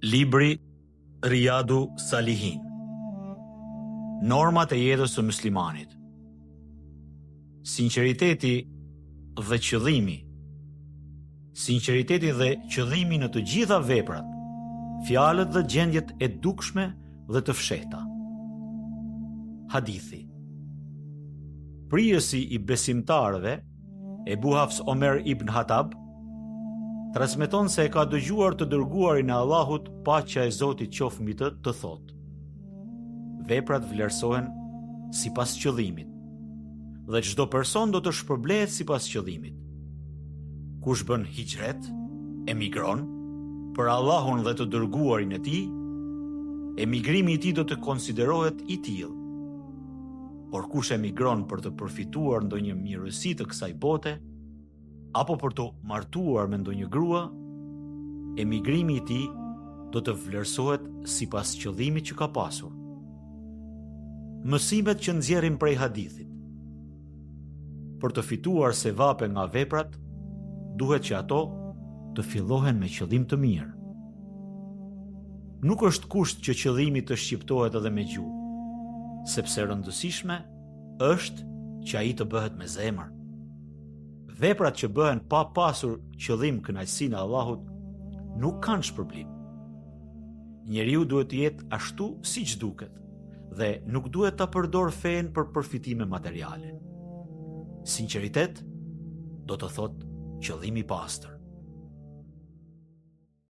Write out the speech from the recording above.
Libri Rijadu Salihin Normat e jetës së muslimanit Sinqeriteti dhe qëllimi Sinqeriteti dhe qëllimi në të gjitha veprat, fjalët dhe gjendjet e dukshme dhe të fshehta. Hadithi Prijësi i besimtarëve Ebu Hafs Omer ibn Hatab transmeton se e ka dëgjuar të dërguarin e Allahut, paqja e Zotit qoftë mbi të, të thotë: Veprat vlerësohen sipas qëllimit dhe çdo person do të shpërblehet sipas qëllimit. Kush bën hixhret, emigron për Allahun dhe të dërguarin e tij, emigrimi i tij do të konsiderohet i tillë. Por kush emigron për të përfituar ndonjë mirësi të kësaj bote, apo për t'u martuar me ndonjë grua, emigrimi i tij do të vlerësohet sipas qëllimit që ka pasur. Mësimet që nxjerrim prej hadithit. Për të fituar sevape nga veprat, duhet që ato të fillohen me qëllim të mirë. Nuk është kusht që qëllimi të shqiptohet edhe me gjuhë, sepse e rëndësishme është që ai të bëhet me zemër. Veprat që bëhen pa pasur qëllim kënaqësinë e Allahut nuk kanë shpërblim. Njeriu duhet të jetë ashtu siç duket dhe nuk duhet ta përdorë fenë për përfitime materiale. Sinqeritet do të thotë qëllim i pastër.